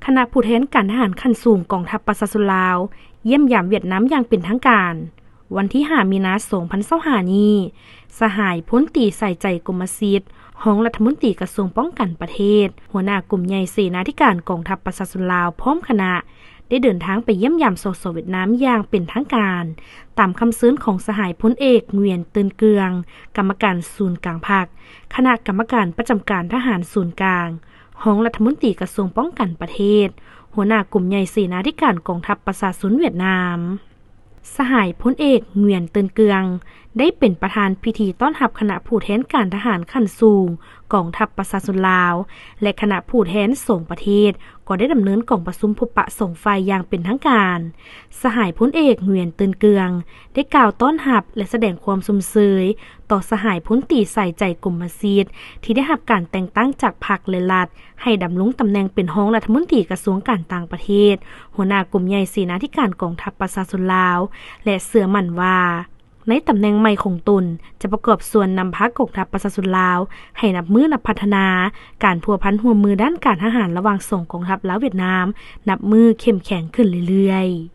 ຄະນະຜູ້ແທນການທະຫານຂັ້ນສູງກອງທັບປະຊາຊົນລາວ ຢ້ຽມຢາມຫວຽດນາມຢ່າງເປັນທາງການ. ວັນທີຫ້າ ມີນາ ສອງພັນຊາວຫ້ານີ້, ສະຫາຍພົນຕີ ສາຍໃຈ ກົມມະສິດ ຮອງລັດຖະມົນຕີກະຊວງປ້ອງກັນປະເທດ, ຫົວໜ້າກົມໃຫຍ່ເສນາທິການກອງທັບປະຊາຊົນລາວ ພ້ອມຄະນະ ໄດ້ເດີນທາງໄປຢ້ຽມຢາມ ສສ ຫວຽດນາມຢ່າງເປັນທາງການ, ຕາມຄຳເຊີນຂອງສະຫາຍພົນເອກ ຫງວຽນ ເຕີນເກືອງ ກຳມະການສູນກາງພັກ, ຄະນະກຳມະການປະຈຳການທະຫານສູນກາງ, ຮອງລັດຖະມົນຕີກະຊວງປ້ອງກັນປະເທດ, ຫົວໜ້າກົມໃຫຍ່ເສນາທິການກອງທັບປະຊາຊົນຫວຽດນາມ. ສະຫາຍພົນເອກ ຫງວຽນ ເຕີນເກືອງ ໄດ້ເປັນປະທານພິທີຕ້ອນຮັບຄະນະຜູ້ແທນການທະຫານຂັ້ນສູງກອງທັບປະຊາຊົນລາວ ແລະ ຄະນະຜູ້ແທນສອງປະເທດ ກໍໄດ້ດຳເນີນກອງປະຊຸມພົບປະສອງຝ່າຍຢ່າງເປັນທາງການ. ສະຫາຍພົນເອກ ຫງວຽນ ເຕີນເກືອງ ໄດ້ກ່າວຕ້ອນຮັບ ແລະ ສະແດງຄວາມຊົມເຊີຍຕໍ່ສະຫາຍພົນຕີ ສາຍໃຈ ກົມມະສິດ ທີ່ໄດ້ຮັບການແຕ່ງຕັ້ງຈາກພັກ ແລະ ລັດ ໃຫ້ດຳລົງຕຳແໜ່ງເປັນຮອງລັດຖະມົນຕີກະຊວງການຕ່າງປະເທດ, ຫົວໜ້າກົມໃຫຍ່ເສນາທິການກອງທັບປະຊາຊົນລາວ ແລະ ເຊື່ອໝັ້ນວ່າ ໃນຕຳແໜ່ງໃໝ່ຂອງຕົນ ຈະປະກອບສ່ວນນຳພາກອງທັບປະຊາຊົນລາວ ໃຫ້ນັບມື້ນັບພັດທະນາການພົວພັນຮ່ວມມືດ້ານການທະຫານລະຫວ່າງສອງກອງທັບລາວ-ຫວຽດນາມ ນັບມື້ເຂັ້ມແຂງຂຶ້ນເລື້ອຍໆ.